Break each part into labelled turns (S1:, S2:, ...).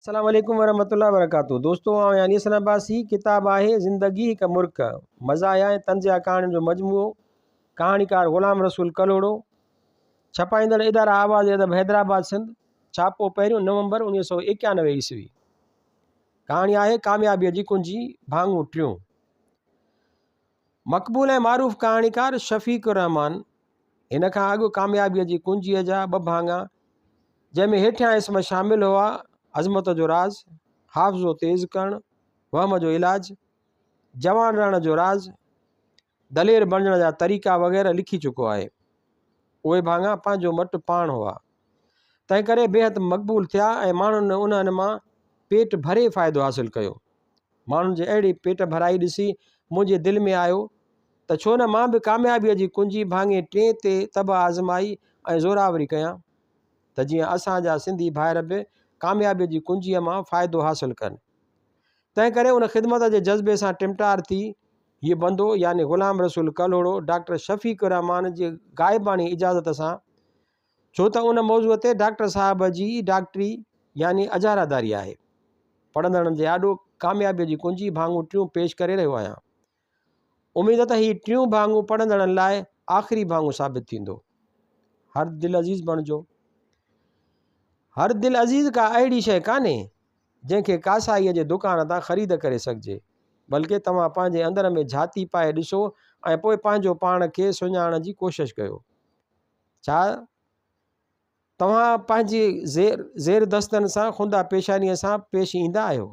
S1: السلام عليڪم ورحمة الله وبرڪاته دوستو آئون آهيان انيس عباسي ڪتاب آهي زندگي هڪ مرڪ مزاحيه ۽ طنزيه ڪهاڻين جو مجموعو ڪهاڻيڪار غلام رسول ڪلهوڙو ڇپائيندڙ اداره آواز ادب حيدرآباد سنڌ ڇاپو پهريون نومبر 1991 عيسوي ڪهاڻي آهي ڪاميابيء جي ڪنجي ڀاڱو ٽيون مقبول ۽ معروف ڪهاڻيڪار شفيق الرحمان هن کان اڳ ڪاميابيء جي ڪنجيء جا ٻه ڀاڱا، جنهن ۾ هيٺيان اسم شامل هئا، عظمت جو راز، حافظو تيز ڪرڻ، وهم جو علاج، جوان رهڻ جو راز، دلير بڻجڻ جا طريقا وغيره لکي چڪو آهي. اهي ڀاڱا پنهنجو مٽ پاڻ هئا. تنهنڪري بيحد مقبول ٿيا ۽ ماڻهن انهن مان پيٽ ڀري فائدو حاصل ڪيو. ماڻهن جي اهڙي پيٽ ڀرائي ڏسي منهنجي دل ۾ آيو ته ڇو نه مان به ڪاميابيء جي ڪنجي ڀاڱي ٽئين تي طبع آزمائي ۽ زوراوري ڪيان ته جيئن اسان جا سنڌي ڀائر به ڪاميابيء جي ڪنجيء مان فائدو حاصل ڪن. تنهنڪري ان خدمت جي جذبي سان ٽمٽار ٿي هيء بندو يعني غلام رسول ڪلهوڙو ڊاڪٽر شفيق الرحمان جي غائباڻي اجازت سان ڇو ته ان موضوع تي ڊاڪٽر صاحب جي ئي ڊاڪٽري يعني اجاراداري آهي. پڙهندڙن جي آڏو ڪاميابيء جي ڪنجي ڀاڱو ٽيون پيش ڪري رهيو آهيان. اميد ته هي ٽيون ڀاڱو پڙهندڙن لاء آخري ڀاڱو ثابت ٿيندو. هر دل عزيز بڻجو. هر دل عزيز ڪا اهڙي شيء ڪانهي، جنهن کي ڪاسائيء جي دڪان تان خريد ڪري سگهجي، بلڪه توهان پنهنجي اندر ۾ جهاتي پائي ڏسو ۽ پوء پنهنجو پاڻ کي سڃاڻڻ جي ڪوشش ڪيو. ڇا توهان پنهنجي زيردستن سان خنده پيشانيء سان پيش ايندا آهيو؟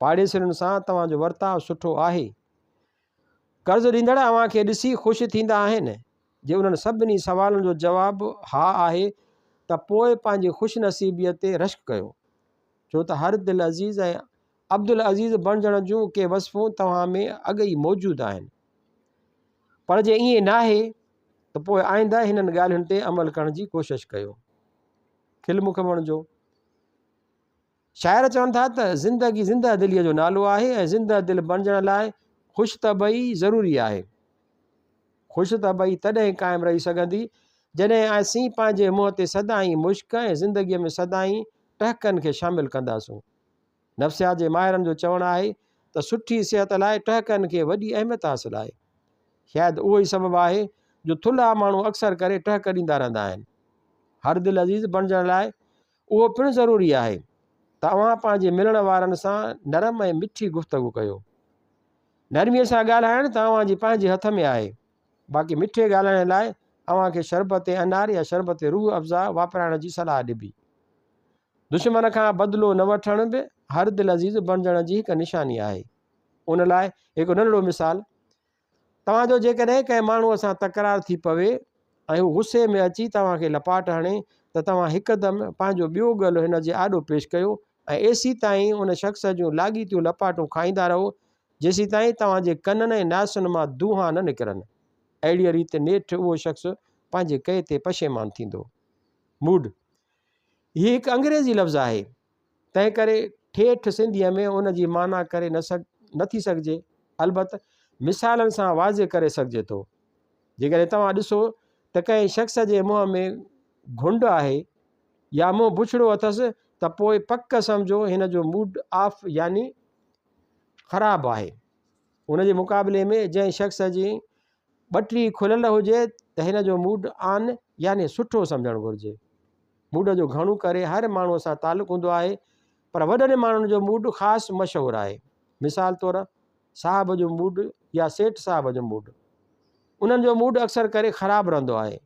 S1: پاڙيسرين سان توهان جو ورتاء سٺو آهي؟ قرض ڏيندڙ اوهان کي ڏسي خوش ٿيندا آهن؟ جي انهن سڀني سوالن جو جواب ها آهي ته پوء پنهنجي خوش نصيبيء تي رشڪ ڪيو، ڇو ته هر دلعزيز ۽ عبدالعزيز بڻجڻ جون ڪي وصفون توهان ۾ اڳ ئي موجود آهن. پر جي ائين ناهي ته پوء آئنده هنن ڳالهين تي عمل ڪرڻ جي ڪوشش ڪيو. کل مک بڻجو. شاعر چون ٿا ته زندگي زنده دليء جو نالو آهي ۽ زنده دل بڻجڻ لاء خوش طبعي ضروري آهي. خوش طبعي تڏهن قائم رهي سگهندي جڏهن اسين پنهنجي منهن تي سدائين مشڪ ۽ زندگيء ۾ سدائين ٽهڪن کي شامل ڪنداسون. نفسيات جي ماهرن جو چوڻ آهي ته سٺي صحت لاء ٽهڪن کي وڏي اهميت حاصل آهي. شايد اهو ئي سبب آهي جو ٿلها ماڻهو اڪثر ڪري ٽهڪ ڏيندا رهندا آهن. هر دل عزيز بڻجڻ لاء اهو پڻ ضروري آهي ته اوهان پنهنجي ملڻ وارن سان نرم ۽ مٺي گفتگو ڪيو. نرميء سان ڳالهائڻ ته اوهان جي پنهنجي هٿ ۾ آهي، باقي مٺي ڳالهائڻ لاء اوهان کي شربت انار يا شربت روح افزا واپرائڻ جي صلاح ڏبي. دشمن کان بدلو نه وٺڻ به هر دلعزيز بڻجڻ جي هڪ نشاني آهي. ان لاء هڪ ننڍڙو مثال، توهان جو جيڪڏهن ڪنهن ماڻهوء سان تڪرار ٿي پوي ۽ هو غصي ۾ اچي توهان کي لپاٽ هڻي ته توهان هڪدم پنهنجو ٻيو ڳل هن جي آڏو پيش ڪيو ۽ ايسيتائين ان شخص جون لاڳيتيون لپاٽون کائيندا رهو جيسيتائين توهان جي ڪنن ۽ ناسن مان دونهان نه نڪرن. اهڙيء ريت نيٺ اهو شخص پنهنجي ڪئي تي پشيمان ٿيندو. موڊ، هي هڪ انگريزي لفظ آهي، تنهنڪري ٺيٺ سنڌيء ۾ ان جي معنيٰ ڪري نه ٿي سگهجي، البت مثالن سان واضح ڪري سگهجي ٿو. جيڪڏهن توهان ڏسو ته ڪنهن شخص جي منهن ۾ گهنڊ آهي يا منهن بڇڙو اٿس ته پوء پڪ سمجهو هن جو موڊ آف يعني خراب آهي. ان جي مقابلي ۾ جنهن شخص جي ٻٽي کليل هجي ته هن جو موڊ آن يعني سٺو سمجهڻ گهرجي. موڊ جو گهڻو ڪري هر ماڻهوء سان تعلق هوندو آهي پر وڏن ماڻهن جو موڊ خاص مشهور آهي. مثال طور صاحب جو موڊ يا سيٺ صاحب جو موڊ. انهن جو موڊ اڪثر ڪري خراب رهندو آهي.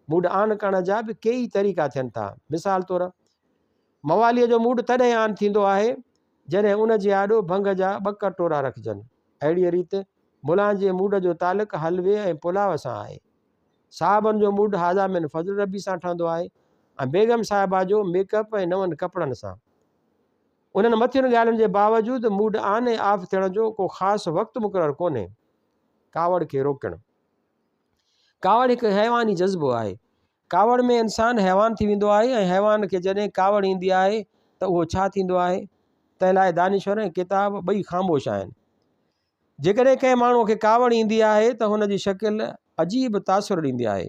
S1: موڊ آن ڪرڻ جا به ڪيئي طريقا ٿين ٿا. مثال طور مواليء جو موڊ تڏهن آن ٿيندو آهي جڏهن ان جي آڏو ڀنگ جا ٻه ڪٽورا رکجن. اهڙيء ريت ملان جي موڊ جو تعلق حلوي ۽ پلاء سان آهي. صاحبن جو موڊ هذا من فضل ربي سان ٺهندو آهي ۽ بيگم صاحبه جو ميڪ اپ ۽ نون ڪپڙن سان. انهن مٿين ڳالهين جي باوجود موڊ آن ۽ آف ٿيڻ جو ڪو خاص وقت مقرر ڪونهي. ڪاوڙ کي روڪڻ. ڪاوڙ هڪ حيواني جذبو آهي. ڪاوڙ ۾ انسان حيوان ٿي ويندو آهي ۽ حيوان کي جڏهن ڪاوڙ ايندي آهي ته اهو ڇا ٿيندو آهي، تنهن لاء دانشور ۽ ڪتاب ٻئي خاموش آهن. جيڪڏهن ڪنهن ماڻهوء کي ڪاوڙ ايندي آهي ته هن جي شڪل عجيب تاثر ڏيندي آهي،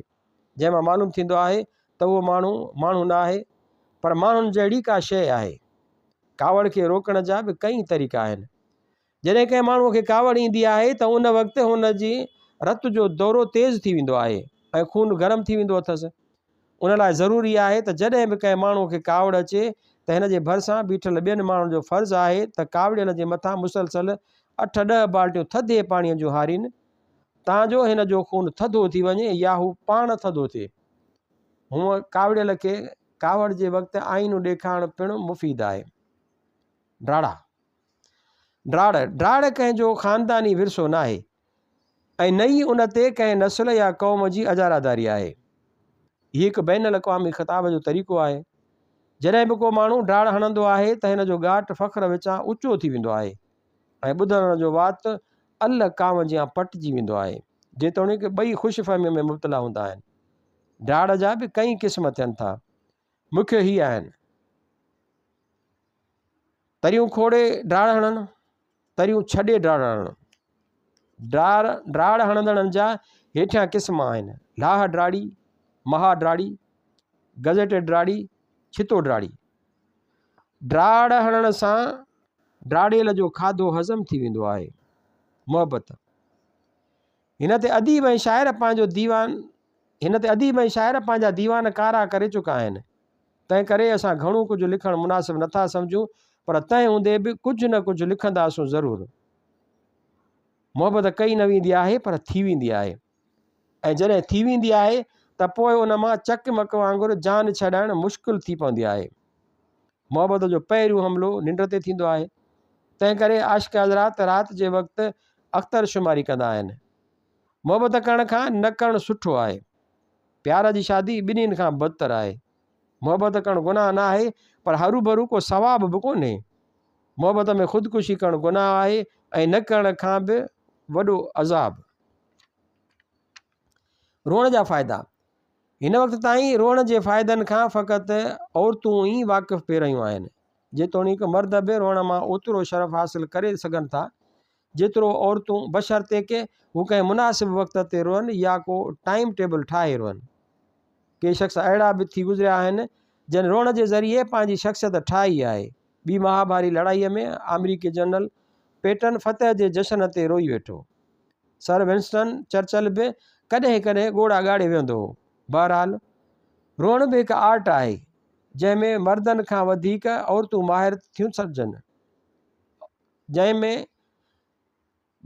S1: جنهن مان معلوم ٿيندو آهي ته اهو ماڻهو، ماڻهو نه آهي، پر ماڻهن جهڙي ڪا شيء آهي. ڪاوڙ کي روڪڻ جا به ڪئين طريقا آهن. جڏهن ڪنهن ماڻهوء کي ڪاوڙ ايندي آهي ته ان وقت هن جي رت جو دورو تيز ٿي ويندو آهي ۽ خون گرم ٿي ويندو اٿس. ان لاء ضروري آهي ته جڏهن به ڪنهن ماڻهوء کي ڪاوڙ اچي ته هن جي ڀرسان بيٺل ٻين ماڻهن جو فرض آهي ته ڪاوڙيل جي مٿان مسلسل اٺ ڏهه بالٽيون ٿڌي پاڻيء جون هارين تان جو هن جو خون ٿڌو ٿي وڃي يا هو پاڻ ٿڌو ٿئي. هونء ڪاوڙيل کي ڪاوڙ جي وقت آئينو ڏيکارڻ پڻ مفيد آهي. ڊاڙا، ڊاڙ، ڊاڙ ڪنهن جو خانداني ورثو ناهي ۽ نه ئي ان تي ڪنهن نسل يا قوم جي اجاراداري آهي. هي هڪ بين الاقوامي خطاب جو طريقو آهي. جڏهن به ڪو ماڻهو ڊاڙ هڻندو آهي ته هن جو ڳاٽ فخر وچان اوچو ٿي ويندو آهي ۽ ٻڌندڙ جو وات ال ڪانء جيان پٽجي ويندو آهي. جيتوڻيڪ ٻئي خوش فهميء ۾ مبتلا هوندا آهن. ڊاڙ جا به ڪئين قسم ٿين ٿا. مکيه هي آهن. تريون کوڙي ڊاڙ هڻڻ، تريون ڇڏي ڊاڙ هڻڻ. ڊاڙ ڊاڙ هڻندڙن جا هيٺيان قسم آهن، لاهه ڊاڙي، مها ڊاڙي، گزيٽيڊ ڊاڙي، ڇتو ڊاڙي. ڊاڙ هڻڻ سان ڊاڙيل جو کاڌو هضم ٿي ويندو آهي. محبت. هن تي اديب ۽ شاعر پنهنجو ديوان هن تي اديب ۽ شاعر پنهنجا ديوان ڪارا ڪري چڪا آهن. تنهن ڪري اسان گهڻو ڪجهه لکڻ مناسب نٿا سمجهون پر تنهن هوندي به ڪجهه نه ڪجهه لکنداسون ضرور. محبت ڪئي نه ويندي آهي پر ٿي ويندي آهي ۽ جڏهن ٿي ويندي آهي ته پوء ان مان چقمق وانگر جان ڇڏائڻ مشڪل ٿي پوندي آهي. محبت جو پهريون حملو ننڊ تي ٿيندو آهي، تنهن ڪري عاشق حضرات رات جي وقت اختر شماري ڪندا آهن. محبت ڪرڻ کان نه ڪرڻ سٺو آهي. پيار جي شادي ٻنهين کان بدتر آهي. محبت ڪرڻ گناهه نه آهي پر هروڀرو ڪو ثواب به ڪونهي. محبت ۾ خودڪشي ڪرڻ گناهه آهي ۽ نه ڪرڻ کان به وڏو عذاب. روئڻ جا فائدا، هن وقت تائين روئڻ جي فائدن کان فقط عورتون ئي واقف پئي رهيون آهن. جيتوڻيڪ مرد به روئڻ مان اوترو شرف حاصل ڪري سگهن ٿا، جيترو عورتون، بشرطيڪ هو ڪنهن مناسب وقت تي روئن يا ڪو ٽائيم ٽيبل ٺاهي روئن. ڪي شخص اهڙا به ٿي گذريا آهن، جن روئڻ جي ذريعي پنهنجي شخصيت ٺاهي آهي. ٻي مهاڀاري لڙائيء ۾ آمريڪي جنرل پيٽن فتح جي جشن تي روئي ويٺو. سر ونسٽن چرچل به ڪڏهن ڪڏهن ڳوڙها ڳاڙي ويهندو هو. بهرحال روئڻ به هڪ آرٽ آهي، جنهن ۾ مردن کان وڌيڪ عورتون ماهر ٿيون سڏجن. جنهن ۾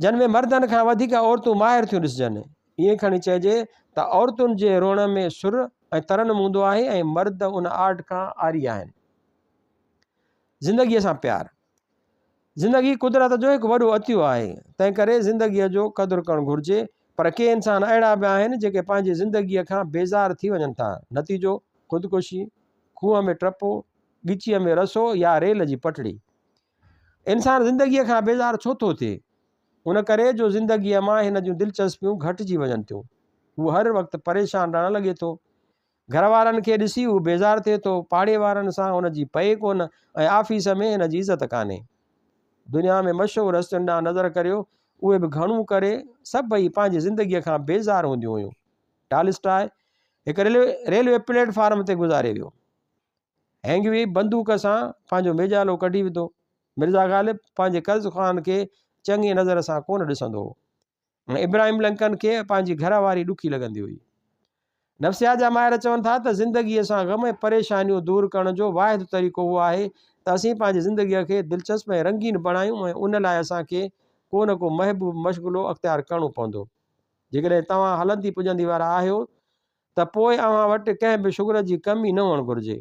S1: جن ۾ مردن کان وڌيڪ عورتون ماهر ٿيون ڏسجن. ائين کڻي چئجي ته عورتن جي روئڻ ۾ سر ۽ ترنم هوندو آهي ۽ مرد ان آرٽ کان عاري آهن. زندگيء سان پيار. زندگي قدرت جو هڪ وڏو عطيو آهي، تنهن ڪري زندگيء جو قدر ڪرڻ گهرجي، پر ڪي انسان اهڙا به آهن، جيڪي پنهنجي زندگيء کان بيزار ٿي وڃن ٿا. نتيجو، خودڪشي، کوهه ۾ ٽپو، ڳچيء ۾ رسو يا ريل جي پٽڙي. انسان زندگيء کان بيزار ڇو ٿو ٿئي؟ ان ڪري جو زندگيء مان هن جون دلچسپيون گهٽجي وڃن ٿيون. هو هر وقت پريشان رهڻ لڳي ٿو. گهر وارن کي ڏسي هو بيزار ٿئي ٿو، پاڙي وارن سان هن جي پئي ڪونه ۽ آفيس ۾ هن جي عزت ڪانهي. دنيا ۾ مشهور هستين ڏانهن نظر ڪريو، اهي به گهڻو ڪري سڀئي پنهنجي زندگيء کان بيزار هونديون هيون. ٽالسٽاء هڪ ريلوي پليٽ فارم تي گذاري ويو. هينگوي بندوق سان پنهنجو ميڄالو ڪڍي وڌو. مرزا غالب پنهنجي قرض خواهن کي چڱيء نظر سان ڪونه ڏسندو هو. ۽ ابراهيم لنڪن کي پنهنجي گهر واري ڏکي لڳندي هئي. نفسيات جا ماهر چون ٿا ته زندگيء سان غم ۽ پريشانيون دور ڪرڻ جو واحد طريقو اهو آهي ته اسين پنهنجي زندگيء کي دلچسپ ۽ رنگين بڻايون ۽ ان لاء اسان کي ڪو نه ڪو محبوب مشغلو اختيار ڪرڻو پوندو. جيڪڏهن توهان هلندي پڄندي وارا آهيو ته پوء اوهان وٽ ڪنهن به شغل جي ڪمي نه هئڻ گهرجي.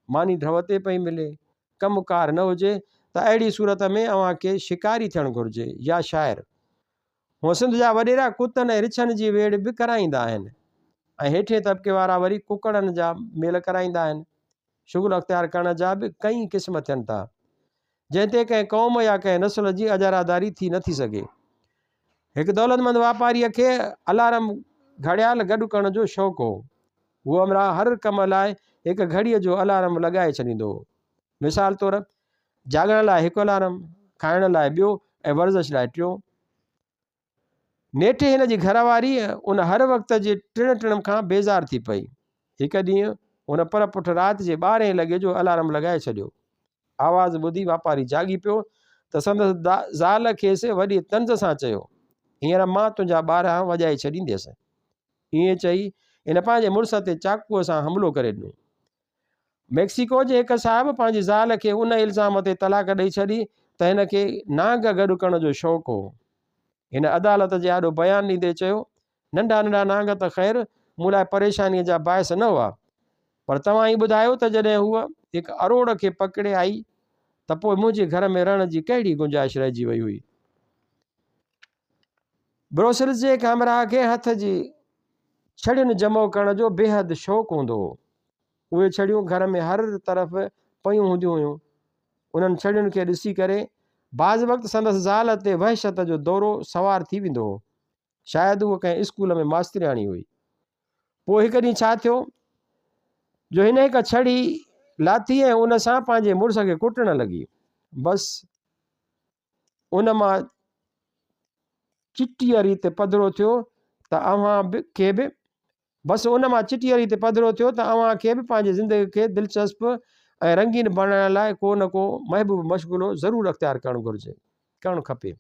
S1: ماني ڍؤ تي پئي ملي، ڪم ڪار نه هجي ته اهڙي صورت ۾ اوهان کي شڪاري ٿيڻ گهرجي يا شاعر. هونء سنڌ جا وڏيرا ڪتن ۽ رڇن جي ويڙهه به ڪرائيندا آهن ۽ هيٺئين طبقي وارا وري ڪڪڙن جا ميل ڪرائيندا آهن. شغل اختيار ڪرڻ جا به ڪئين قسم ٿين ٿا، جنهن تي ڪنهن قوم يا ڪنهن نسل جي اجاراداري ٿي نٿي سگهي. هڪ دولتمند واپاريء کي الارم گهڙيال گڏ ڪرڻ جو شوق هو. هو همراهه هر ڪم لاء هڪ گهڙيء جو الارم لڳائي ڇڏيندو هو. مثال طور، جاڳڻ لاء هڪ الارم، کائڻ لاء ٻيو ۽ ورزش لاء ٽيون. نيٺ هن جي گهر واري ان هر وقت جي ٽڻ ٽڻ کان بيزار ٿي پئي. هڪ ڏينهن هن پر پٺ رات جي ٻارهين لڳي جو الارم لڳائي ڇڏيو. آواز ٻڌي واپاري جاڳي پيو ته سندس زال کيس وڏي طنز سان چيو، هينئر مان تنهنجا ٻارهن وڄائي ڇڏينديس. ائين چئي هن پنهنجي مڙس تي چاقوء سان حملو ڪري ڏنو. ميڪسيڪو جي هڪ صاحب پنهنجي زال کي ان الزام تي طلاق ڏئي ڇڏي ته هن کي نانگ گڏ ڪرڻ جو شوق هو. هن عدالت جي آڏو بيان ڏيندي چيو، ننڍا ننڍا نانگ ته خير مون لاء پريشانيء جا باعث نه هئا، پر توهان ئي ٻڌايو ته جڏهن هوء هڪ اروڙ کي پڪڙي آئي ته پوء منهنجي گهر ۾ رهڻ جي ڪهڙي گنجائش رهجي وئي هئي؟ بروسلز جي هڪ همراهه کي هٿ جي ڇڙين جمع ڪرڻ جو بيحد شوق هوندو هو. اهي ڇڙيون گهر ۾ هر طرف پيون هونديون هيون. انهن ڇڙين کي ڏسي ڪري بعض وقت سندس زال تي وحشت جو دورو سوار ٿي ويندو هو. شايد هوء ڪنهن اسڪول ۾ ماسترياڻي هئي. پوء هڪ ڏينهن ڇا ٿيو جو هن هڪ ڇڙي لاٿي ۽ ان سان پنهنجي مڙس کي ڪٽڻ لڳي. بس ان مان چٽيء ريت پڌرو ٿيو ته اوهان کي به بس ان مان چٽيء ريت پڌرو ٿيو ته اوهان کي به پنهنجي زندگيء کي دلچسپ ۽ رنگين بڻائڻ لاء ڪو نه ڪو محبوب مشغلو ضرور اختيار ڪرڻ گهرجي، ڪرڻ کپي.